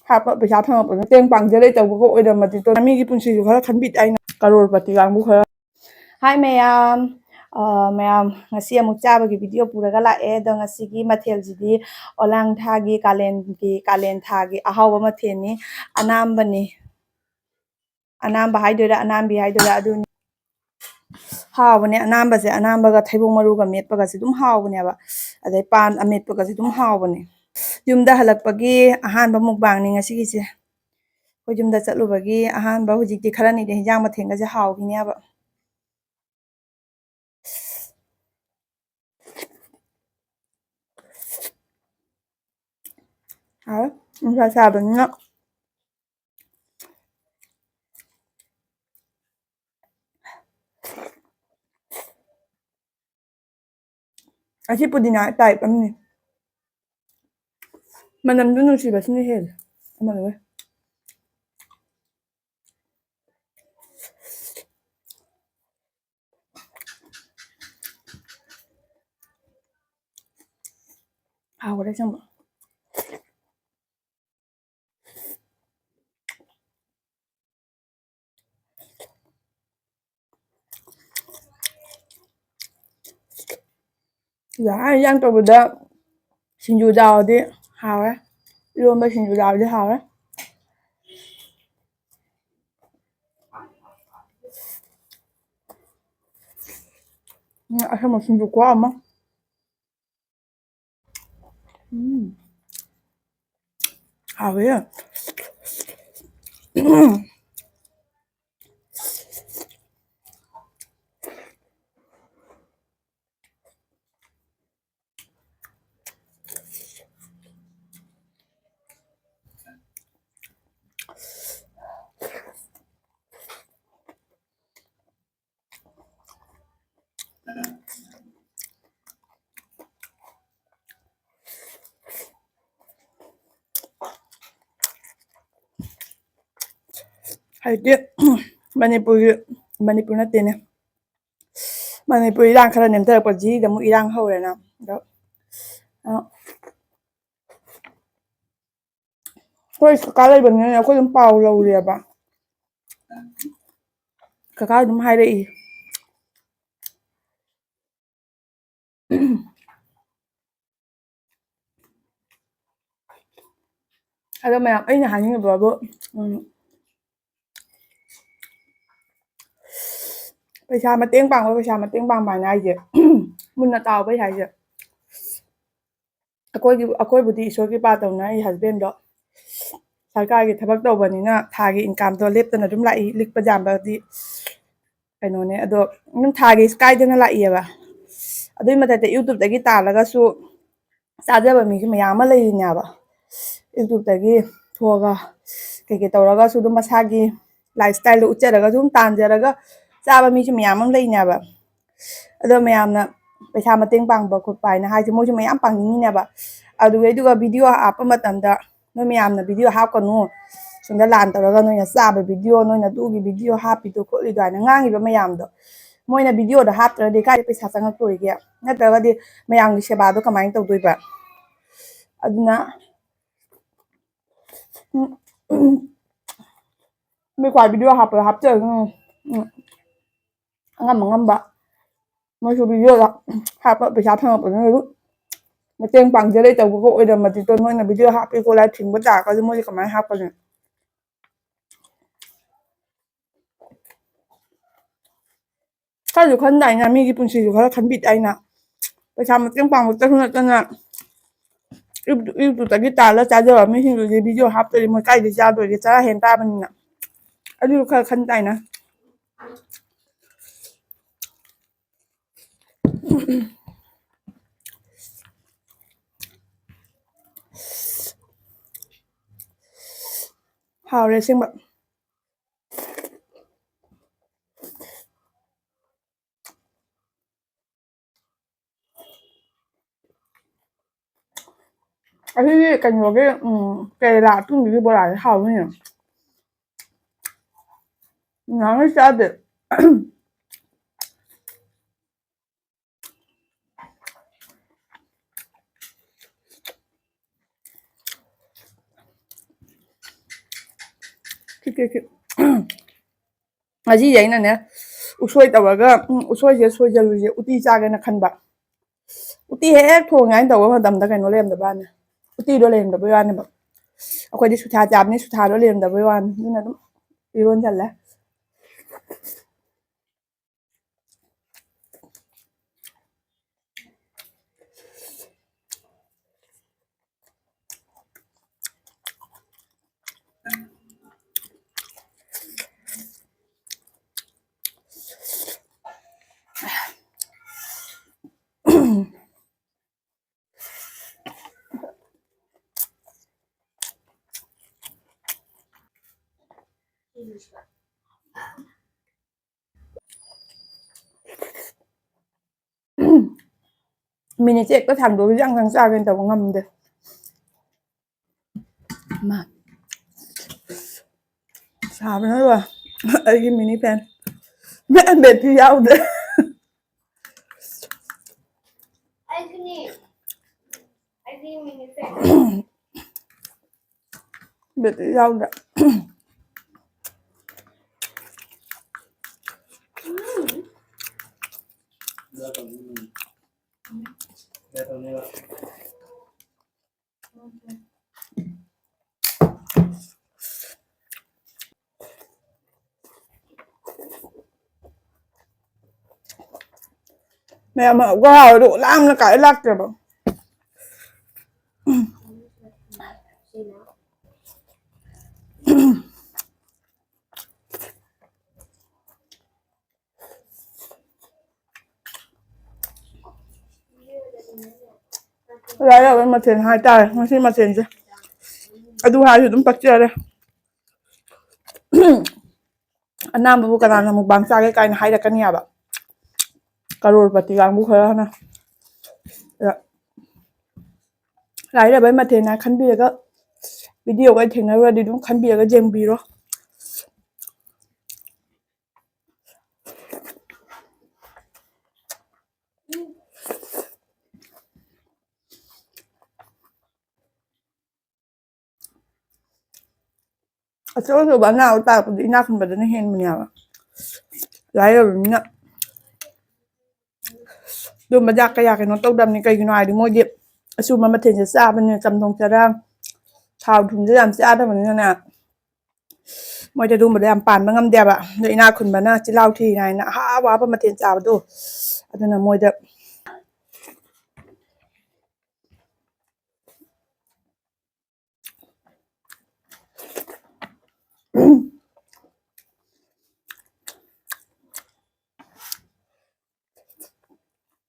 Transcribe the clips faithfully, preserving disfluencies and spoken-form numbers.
ꯍꯥꯞꯄ ꯄꯩꯁꯥ ꯐꯪꯉꯛꯄꯗꯣ ꯃꯇꯦꯡ ꯄꯥꯡꯖ ꯂꯩꯇꯧꯕꯒ ꯑꯣꯏꯔꯝꯃꯗꯤ ꯇꯣ ꯃꯤꯒꯤ ꯄꯨꯟꯁꯤꯁꯨ ꯈꯔ ꯈꯟꯕꯤ ꯇꯥꯏꯅ ꯀꯔꯣꯔꯄꯇꯤ ꯀꯥꯡꯕꯨ ꯈꯔ꯫ ꯍꯥꯏ ꯃꯌꯥꯝ꯫ ꯑ, ꯃꯌꯥꯝ ꯉꯁꯤ ꯑꯃꯨꯛ ꯆꯥꯕꯒꯤ ꯚꯤꯗꯤꯑꯣ ꯄꯨꯔꯒ ꯂꯥꯛꯑꯦ꯫ ꯑꯗꯣ ꯉꯁꯤꯒꯤ ꯃꯊꯦꯜꯁꯤꯗꯤ ꯑꯣꯂꯥꯡ ꯊꯥꯒꯤ ꯀꯥꯂꯦꯟꯒꯤ ꯀꯥꯂꯦꯟ ꯊꯥꯒꯤ ꯑꯍꯥꯎꯕ ꯃꯊꯦꯜꯅꯤ꯫ ꯑꯅꯥꯝꯕꯅꯤ꯫ ꯑꯅꯥꯝꯕ ꯍꯥꯏꯗꯣꯏꯔꯥ ꯑꯅꯥꯝꯕꯤ ꯍꯥꯏꯗꯣꯏꯔꯥ ꯑꯗꯨꯅꯤ꯫ ꯍꯥꯎꯕꯅꯦ ꯑꯅꯥꯝꯕꯁꯦ, ꯑꯅꯥꯝꯕꯒ ꯊꯩꯕꯣꯡ ꯃꯔꯨꯒ ꯃꯦꯠꯄꯒꯁꯦ ꯑꯗꯨꯝ ꯍꯥꯎꯕꯅꯦꯕ꯫ ꯑꯗꯩ ꯄꯥꯟ ꯑꯃꯦꯠꯄꯒꯁꯦ ꯑꯗꯨꯝ ꯍꯥꯎꯕꯅꯦ꯫ ꯌꯨꯝꯗ ꯍꯜꯂꯛꯄꯒꯤ ꯑꯍꯥꯟꯕ ꯃꯨꯛꯕꯥꯡꯅꯤ ꯉꯁꯤꯒꯤꯁꯦ꯫ ꯑꯩꯈꯣꯏ ꯌꯨꯝꯗ ꯆꯠꯂꯨꯕꯒꯤ ꯑꯍꯥꯟꯕ꯫ ꯍꯧꯖꯤꯛꯇꯤ ꯈꯔꯅꯤꯗꯤ ꯍꯤꯟꯖꯥꯡ ꯃꯊꯦꯜꯒꯁꯦ ꯍꯥꯎꯈꯤꯅꯦꯕ꯫ ꯍꯥꯎꯋꯦ꯫ ꯅꯨꯡꯁꯥ ꯁꯥꯕꯅꯤꯅ꯫ ꯑꯁꯤ ꯄꯨꯗꯤꯅꯥ ꯇꯥꯏꯞ ꯑꯃꯅꯤ꯫ ꯃꯅꯝꯗꯨ ꯅꯨꯡꯁꯤꯕꯁꯤꯅ ꯍꯦꯜꯂꯦ ꯑꯃꯗꯨꯒ꯫ ꯍꯥꯎꯈ꯭ꯔꯦ ꯑꯁꯦꯡꯕ꯫ ꯁꯤꯗ ꯍꯥꯏ ꯏꯟꯖꯥꯡ ꯇꯧꯕꯗ ꯁꯤꯡꯖꯨ ꯆꯥꯎꯔꯗꯤ ꯍꯥꯎꯔꯦ꯫ ꯏꯔꯣꯝꯕ ꯁꯤꯡꯖꯨ ꯆꯥꯎꯔꯗꯤ ꯍꯥꯎꯔꯦ꯫ ꯎꯝ, ꯑꯁꯪꯕ ꯁꯤꯡꯖꯨ ꯈꯨꯍꯥꯎ ꯑꯃ꯫ ꯎꯝ꯫ ꯍꯥꯎꯋꯦ꯫ ꯍꯥꯏꯗꯤ ꯃꯅꯤꯄꯨꯔꯒꯤ, ꯃꯅꯤꯄꯨꯔ ꯅꯠꯇꯦꯅꯦ, ꯃꯅꯤꯄꯨꯔ ꯏꯔꯥꯡ ꯈꯔ ꯅꯦꯝꯊꯔꯛꯄ ꯖꯤꯔꯤꯗ ꯑꯃꯨꯛ ꯏꯔꯥꯡ ꯍꯧꯔꯦꯅ꯫ ꯑꯗꯣ, ꯑ, ꯑꯩꯈꯣꯏ ꯀꯀꯥ ꯂꯩꯕꯅꯤꯅꯅꯦ, ꯑꯩꯈꯣꯏ ꯑꯗꯨꯝ ꯄꯥꯎ ꯂꯧꯔꯦꯕ꯫ ꯀꯀꯥ ꯑꯗꯨꯝ ꯍꯥꯏꯔꯛꯏ꯫ ꯑꯗꯣ ꯃꯌꯥꯝ, ꯑꯩꯅ ꯍꯥꯏꯅꯤꯡꯉꯤꯕꯕꯨ, ꯎꯝ, ꯄꯩꯁꯥ ꯃꯇꯦꯡ ꯄꯥꯡꯕ, ꯄꯩꯁꯥ ꯃꯇꯦꯡ ꯄꯥꯡꯕ ꯍꯥꯏꯅ ꯍꯥꯏꯁꯦ, ꯃꯨꯟꯅ ꯇꯥꯎꯕ ꯍꯥꯏꯁꯦ꯫ ꯑꯩꯈꯣꯏꯒꯤ, ꯑꯩꯈꯣꯏꯕꯨꯗꯤ ꯏꯁꯣꯔꯒꯤ ꯀ꯭ꯔꯤꯄꯥ ꯇꯧꯅ ꯑꯩ ꯍꯁꯕꯦꯟꯗꯣ ꯁꯔꯀꯥꯔꯒꯤ ꯊꯕꯛ ꯇꯧꯕꯅꯤꯅ ꯊꯥꯒꯤ ꯏꯟꯀꯥꯝꯗꯣ ꯂꯦꯞꯇꯅ ꯑꯗꯨꯝ ꯂꯥꯛꯏ꯫ ꯂꯤꯛꯄ ꯌꯥꯝꯕꯗꯤ ꯀꯩꯅꯣꯅꯦ, ꯑꯗꯣ ꯑꯗꯨꯝ ꯊꯥꯒꯤ ꯀꯥꯏꯗꯅ ꯂꯥꯛꯏꯑꯕ꯫ ꯑꯗꯨꯏ ꯃꯊꯛꯇ ꯌꯨꯇ꯭ꯌꯨꯕꯇꯒꯤ ꯇꯥꯜꯂꯒꯁꯨ ꯆꯥꯖꯕ ꯃꯤꯁꯨ ꯃꯌꯥꯝ ꯑꯃ ꯂꯩꯔꯤꯅꯦꯕ꯫ ꯌꯨꯇ꯭ꯌꯨꯕꯇꯒꯤ ꯊꯣꯛꯑꯒ ꯀꯩꯀꯩ ꯇꯧꯔꯒꯁꯨ ꯑꯗꯨꯝ ꯃꯁꯥꯒꯤ ꯂꯥꯏꯐ ꯁ꯭ꯇꯥꯏꯜꯗꯣ ꯎꯠꯆꯔꯒ ꯑꯗꯨꯝ ꯇꯥꯟꯖꯔꯒ ꯆꯥꯕ ꯃꯤꯁꯨ ꯃꯌꯥꯝ ꯑꯃ ꯂꯩꯅꯦꯕ꯫ ꯑꯗꯣ ꯃꯌꯥꯝꯅ ꯄꯩꯁꯥ ꯃꯇꯦꯡ ꯄꯥꯡꯕ ꯈꯣꯠꯄ ꯍꯥꯏꯅ ꯍꯥꯏꯁꯦ ꯃꯣꯏꯁꯨ ꯃꯌꯥꯝ ꯄꯥꯡꯅꯤꯡꯉꯤꯅꯦꯕ꯫ ꯑꯗꯨꯒ ꯑꯗꯨꯒ ꯚꯤꯗꯤꯑꯣ ꯍꯥꯞꯄ ꯃꯇꯝꯗ ꯅꯣꯏ ꯃꯌꯥꯝꯅ ꯚꯤꯗꯤꯑꯣ ꯍꯥꯞꯀꯅꯨ, ꯁꯣꯝꯗ ꯂꯥꯟ ꯇꯧꯔꯒ ꯅꯣꯏꯅ ꯆꯥꯕ ꯚꯤꯗꯤꯑꯣ, ꯅꯣꯏꯅ ꯑꯗꯨꯒꯤ ꯚꯤꯗꯤꯑꯣ ꯍꯥꯞꯄꯤꯗꯣ ꯈꯣꯠꯂꯤꯗꯣ ꯍꯥꯏꯅ ꯉꯥꯡꯉꯤꯕ ꯃꯌꯥꯝꯗꯣ, ꯃꯣꯏꯅ ꯚꯤꯗꯤꯑꯣꯗ ꯍꯥꯞꯇ꯭ꯔꯗꯤ ꯀꯥꯏꯗ ꯄꯩꯁꯥ ꯆꯪꯉꯛꯇꯣꯔꯤꯒꯦ? ꯅꯠꯇ꯭ꯔꯒꯗꯤ ꯃꯌꯥꯝꯒꯤ ꯁꯦꯕꯥꯗꯣ ꯀꯃꯥꯏꯅ ꯇꯧꯗꯣꯏꯕ? ꯑꯗꯨꯅ ꯎꯝ, ꯎꯝ, ꯃꯤ ꯈ꯭ꯋꯥꯏ ꯚꯤꯗꯤꯑꯣ ꯍꯥꯞꯄꯗ ꯍꯥꯞꯆꯔꯁꯅꯨ꯫ ꯎꯝ, ꯑꯉꯝ ꯑꯉꯝꯕ ꯃꯣꯏꯁꯨ ꯚꯤꯗꯤꯑꯣꯗ ꯍꯥꯞꯄ ꯄꯩꯁꯥ ꯐꯪꯉꯛꯄꯗꯨꯅ ꯑꯗꯨꯝ ꯃꯇꯦꯡ ꯄꯥꯡꯖ ꯂꯩꯇꯕꯒ ꯑꯣꯏꯔꯝꯃꯗꯤꯀꯣ, ꯅꯣꯏꯅ ꯚꯤꯗꯤꯑꯣ ꯍꯥꯞꯄꯤ ꯈꯣꯠꯂꯤ ꯊꯤꯡꯕ ꯇꯥꯔꯒꯗꯤ ꯃꯣꯏꯗꯤ ꯀꯃꯥꯏꯅ ꯍꯥꯞꯀꯅꯤ? ꯈꯔꯁꯨ ꯈꯟꯗꯥꯏꯅ, ꯃꯤꯒꯤ ꯄꯨꯟꯁꯤꯁꯨ ꯈꯔ ꯈꯟꯕꯤꯗꯥꯏꯅ꯫ ꯄꯩꯁꯥ ꯃꯇꯦꯡ ꯄꯥꯡꯕꯇꯁꯨ ꯅꯠꯇꯅ ꯌꯨꯇ꯭ꯌꯨꯕꯇꯒꯤ ꯇꯥꯜꯂ ꯆꯥꯖꯕ ꯃꯤꯁꯤꯡꯗꯨꯗꯤ ꯚꯤꯗꯤꯑꯣ ꯍꯥꯞꯇ꯭ꯔꯗꯤ ꯃꯣꯏ ꯀꯥꯏꯗꯩ ꯆꯥꯗꯣꯏꯒꯦ? ꯆꯔꯥ ꯍꯦꯟ ꯇꯥꯕꯅꯤꯅ꯫ ꯑꯗꯨꯁꯨ ꯈꯔ ꯈꯟ ꯇꯥꯏꯅ꯫ ꯍꯥꯎꯔꯦ ꯑꯁꯦꯡꯕ꯫ ꯑꯁꯤꯒꯤ ꯀꯩꯅꯣꯒꯤ, ꯎꯝ, ꯀꯦꯔꯦꯂꯥ ꯑꯊꯨꯝꯕꯤꯒꯤ ꯕꯣꯔꯥꯁꯦ ꯍꯥꯎꯅꯤꯅꯦ꯫ ꯅꯍꯥꯟꯒꯩ ꯆꯥꯗꯦ꯫ ꯈꯤꯛ, ꯈꯤꯛ, ꯈꯤꯛ꯫ ꯉꯁꯤꯁꯦ ꯑꯩꯅꯅꯦ, ꯎꯁꯣꯏ ꯇꯧꯔꯒ, ꯎꯝ, ꯎꯁꯣꯏꯁꯦ ꯁꯣꯏꯖꯜꯂꯨꯁꯦ, ꯎꯇꯤ ꯆꯥꯒꯦꯅ ꯈꯟꯕ꯫ ꯎꯇꯤ ꯍꯦꯛ ꯊꯣꯡꯉꯦ ꯍꯥꯏꯅ ꯇꯧꯕ ꯃꯇꯝꯗ ꯀꯩꯅꯣ ꯂꯩꯔꯝꯗꯕ ꯋꯥꯅꯤ꯫ ꯎꯇꯤꯗꯣ ꯂꯩꯔꯝꯗꯕꯩ ꯋꯥꯅꯦꯕ꯫ ꯑꯩꯈꯣꯏꯗꯤ ꯁꯨꯊꯥ ꯆꯥꯕꯅꯤ, ꯁꯨꯊꯥꯗꯣ ꯂꯩꯔꯝꯗꯕꯩ ꯋꯥꯅꯤ꯫ ꯑꯗꯨꯅ ꯑꯗꯨꯝ ꯏꯔꯣꯟꯖꯜꯂꯦ꯫ ꯃꯤꯅꯤꯠꯁꯦ ꯍꯦꯛꯇ ꯁꯥꯡꯗꯣꯛꯈꯤꯁꯦ, ꯌꯥꯝ ꯌꯥꯝ ꯆꯥꯒꯦꯅ ꯇꯧꯕ ꯉꯝꯗꯦ꯫ ꯃꯥ꯫ ꯁꯥꯕꯅ ꯂꯣꯏꯔꯦ꯫ ꯑꯩꯒꯤ ꯃꯤꯅꯤ ꯐꯦꯟ꯫ ꯕꯦ-, ꯕꯦꯇ꯭ꯔꯤ ꯌꯥꯎꯗ꯭ꯔꯦ꯫ ꯑꯩꯁꯨꯅꯦ꯫ ꯑꯩꯗꯤ ꯃꯤꯅꯤ ꯐꯦꯟ꯫ ꯕꯦꯇ꯭ꯔꯤ ꯌꯥꯎꯗ꯭ꯔꯦ꯫ ꯃꯌꯥꯝ ꯒꯣꯍꯥꯎꯗꯣ ꯂꯥꯡꯅ ꯀꯥꯏ ꯂꯥꯛꯇ꯭ꯔꯕ꯫ ꯂꯥꯏꯔꯕ ꯃꯊꯦꯜ ꯍꯥꯏꯇꯥꯔꯦ ꯉꯁꯤ ꯃꯊꯦꯜꯁꯦ꯫ ꯑꯗꯨ ꯍꯥꯏꯔꯁꯨ ꯑꯗꯨꯝ ꯄꯛꯆꯔꯦ꯫ ꯑꯅꯥꯝꯕꯕꯨ ꯀꯅꯥꯅ ꯃꯨꯛꯕꯥꯡ ꯆꯥꯒꯦ ꯀꯥꯏꯅ ꯍꯥꯏꯔꯛꯀꯅꯤ ꯍꯥꯏꯕ꯫ ꯀꯔꯣꯔꯄꯇꯤ ꯀꯥꯡꯕꯨ ꯈꯔꯅ꯫ ꯑꯗ ꯂꯥꯏꯔꯕꯩ ꯃꯊꯦꯜ ꯍꯥꯏꯅ ꯈꯟꯕꯤꯔꯒ video ꯒ ꯊꯦꯡꯅꯔꯨꯔꯗꯤ ꯑꯗꯨꯝ ꯈꯟꯕꯤꯔꯒ ꯌꯦꯡꯕꯤꯔꯣ꯫ ꯑꯆꯧ ꯑꯆꯧꯕ ꯑꯅꯥꯕ ꯇꯥꯔꯛꯄꯗꯤ ꯏꯅꯥꯛ ꯈꯨꯟꯕꯗꯅ ꯍꯦꯟꯕꯅꯦꯕ, ꯂꯥꯏꯔꯕꯅꯤꯅ꯫ ꯑꯗꯨꯝꯕ ꯖꯥꯠ ꯀꯌꯥ ꯀꯩꯅꯣ ꯇꯧꯗꯕꯅꯤ꯫ ꯀꯩꯒꯤꯅꯣ ꯍꯥꯏꯗꯤ ꯃꯣꯏꯗꯤ ꯑꯆꯨꯝꯕ ꯃꯊꯦꯜꯁꯦ ꯆꯥꯕꯅꯤꯅ, ꯆꯝꯊꯣꯡ ꯆꯔꯥ, ꯊꯥꯎ ꯊꯨꯝꯁꯦ ꯌꯥꯝ ꯆꯥꯗꯕꯅꯤꯅꯅꯦ, ꯃꯣꯏꯗꯤ ꯑꯗꯨꯒꯨꯝꯕꯗꯣ ꯌꯥꯝ ꯄꯥꯟꯕ ꯉꯝꯗꯦꯕ꯫ ꯑꯗꯣ ꯏꯅꯥꯛ ꯈꯨꯟꯕꯅ ꯆꯤꯜꯍꯥꯎ ꯊꯤ ꯍꯥꯏꯅ ꯑꯍꯥꯎ ꯑꯍꯥꯎꯕ ꯃꯊꯦꯜ ꯆꯥꯕꯗꯣ, ꯑꯗꯨꯅ ꯃꯣꯏꯗ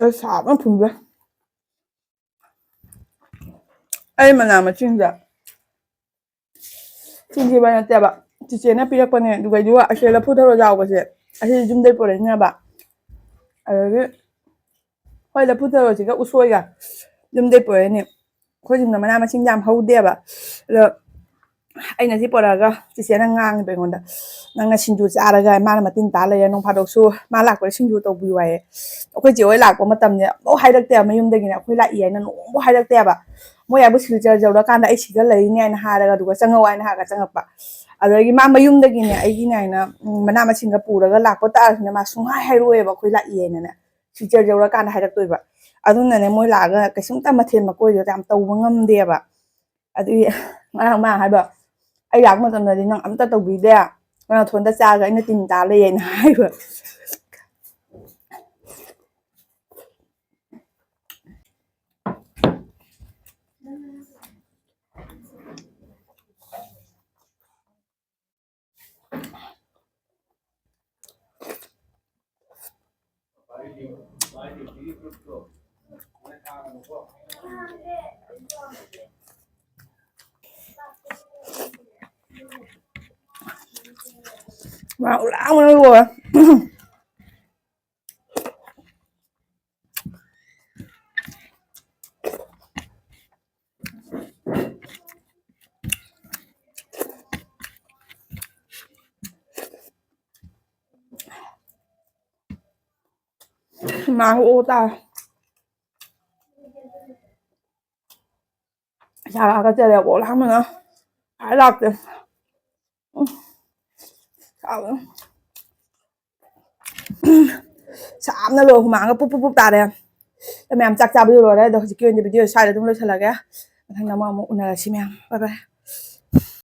ꯑꯩ ꯁꯥꯕꯅ ꯐꯨꯟꯕ꯫ ꯑꯩ ꯃꯅꯥ ꯃꯁꯤꯡꯗ ꯆꯤꯟꯊꯤꯕ ꯅꯠꯇꯦꯕ, ꯆꯤꯆꯦꯅ ꯄꯤꯔꯛꯄꯅꯦ꯫ ꯑꯗꯨꯒ ꯑꯩꯗꯤ ꯑꯁꯤ ꯂꯐꯨ ꯊꯔꯣ ꯌꯥꯎꯕꯁꯦ, ꯑꯁꯤ ꯌꯨꯝꯗꯩ ꯄꯨꯔꯛꯏꯅꯦꯕ꯫ ꯑꯗꯒꯤ ꯍꯣꯏ, ꯂꯐꯨ ꯊꯔꯣꯁꯤꯒ ꯎꯁꯣꯏꯒ ꯌꯨꯝꯗꯩ ꯄꯨꯔꯛꯏꯅꯦ꯫ ꯑꯩꯈꯣꯏ ꯌꯨꯝꯗ ꯃꯅꯥ ꯃꯁꯤꯡ ꯌꯥꯝ ꯍꯧꯗꯦꯕ꯫ ꯑꯗꯣ ꯑꯩꯅ ꯁꯤ ꯄꯨꯔꯛꯑꯒ ꯆꯤꯆꯦꯅ ꯉꯥꯡꯉꯦꯕ ꯑꯩꯉꯣꯟꯗ, "ꯅꯪꯅ ꯁꯤꯡꯖꯨ ꯆꯥꯔꯒ ꯃꯥꯅ ꯃꯇꯤꯟ ꯇꯥ ꯂꯩꯔꯦ, ꯅꯣꯡ ꯐꯥꯗꯣꯛꯁꯨ ꯃꯥ ꯂꯥꯛꯄꯗ ꯁꯤꯡꯖꯨ ꯇꯧꯕꯤꯌꯨ" ꯍꯥꯏꯌꯦ꯫ ꯑꯩꯈꯣꯏ ꯆꯦ ꯍꯣꯏ ꯂꯥꯛꯄ ꯃꯇꯝꯗ ꯑꯃꯨꯛ ꯍꯥꯏꯔꯛꯇꯦꯕ, ꯃꯌꯨꯝꯗꯒꯤꯅꯦ ꯑꯩꯈꯣꯏ ꯂꯥꯛꯏ ꯍꯥꯏꯅ ꯅꯣꯡꯕꯨ ꯍꯥꯏꯔꯛꯇꯦꯕ꯫ ꯃꯣꯏ ꯍꯥꯏꯕꯨ ꯁꯤꯜꯆꯔ ꯌꯧꯔꯀꯥꯟꯗ "ꯑꯩ ꯁꯤꯗ ꯂꯩꯔꯤꯅꯦ" ꯍꯥꯏꯅ ꯍꯥꯏꯔꯒ, ꯑꯗꯨꯒ "ꯆꯪꯉꯛꯑꯣ" ꯍꯥꯏꯅ ꯍꯥꯏꯔꯒ ꯆꯪꯉꯛꯄ꯫ ꯑꯗꯒꯤ ꯃꯥ ꯃꯌꯨꯝꯗꯒꯤꯅꯦ ꯑꯩꯒꯤꯅꯦ ꯍꯥꯏꯅ, ꯎꯝ, ꯃꯅꯥ ꯃꯁꯤꯡꯒ ꯄꯨꯔꯒ ꯂꯥꯛꯄ ꯇꯥꯔꯁꯨꯅꯦ, ꯃꯥ ꯁꯨꯡꯍꯥꯏ ꯍꯥꯏꯔꯛꯑꯣꯏꯕ ꯑꯩꯈꯣꯏ ꯂꯥꯛꯏ ꯍꯥꯏꯅꯅꯦ꯫ ꯁꯤꯜꯆꯔ ꯌꯧꯔꯀꯥꯟꯗ ꯍꯥꯏꯔꯛꯇꯣꯏꯕ꯫ ꯑꯗꯨꯅꯅꯦ ꯃꯣꯏ ꯂꯥꯛꯑꯒ ꯀꯩꯁꯨꯝꯇ ꯃꯊꯦꯜ ꯃꯀꯣꯏꯗꯣ ꯌꯥꯝ ꯇꯧꯕ ꯉꯝꯗꯦꯕ꯫ ꯑꯗꯨꯒꯤ ꯉꯔꯥꯡ ꯃꯥ ꯍꯥꯏꯕ, "ꯑꯩ ꯂꯥꯛꯄ ꯃꯇꯝꯗꯗꯤ ꯅꯪ ꯑꯝꯇ ꯇꯧꯕꯤꯗꯦ, ꯅꯪ ꯅꯊꯣꯟꯗ ꯆꯥꯔꯒ ꯑꯩꯅ ꯇꯤꯟ ꯇꯥ ꯂꯩꯌꯦꯅ" ꯍꯥꯏꯕ꯫ ꯃꯥ ꯎꯂꯥ ꯎꯂꯥ ꯂꯣꯏꯔꯦ꯫ ꯃꯥ ꯑꯣ ꯇꯥꯔꯦ꯫ ꯏꯁꯥ ꯍꯥꯒꯠꯆꯔꯦ, ꯑꯣ ꯂꯥꯡꯕꯅ ꯍꯥꯏ ꯂꯥꯛꯇꯦ꯫ ꯁꯥꯕꯅ꯫ ꯁꯥꯕꯅ ꯂꯣꯏ ꯍꯨꯃꯥꯡꯒ ꯄꯨꯞ ꯄꯨꯞ ꯄꯨꯞ ꯇꯥꯔꯦ꯫ ꯃꯌꯥꯝ ꯆꯥꯛ ꯆꯥꯕꯁꯨ ꯂꯣꯏꯔꯦ꯫ ꯑꯗꯣ ꯍꯧꯖꯤꯛꯀꯤ ꯑꯣꯏꯅꯗꯤ video ꯁ꯭ꯋꯥꯏꯗ ꯑꯗꯨꯝ ꯂꯣꯏꯁꯤꯜꯂꯒꯦ꯫ ꯃꯊꯪꯗ ꯑꯃꯨꯛ ꯑꯃꯨꯛ ꯎꯅꯔꯁꯤ ꯃꯌꯥꯝ꯫ Bye bye꯫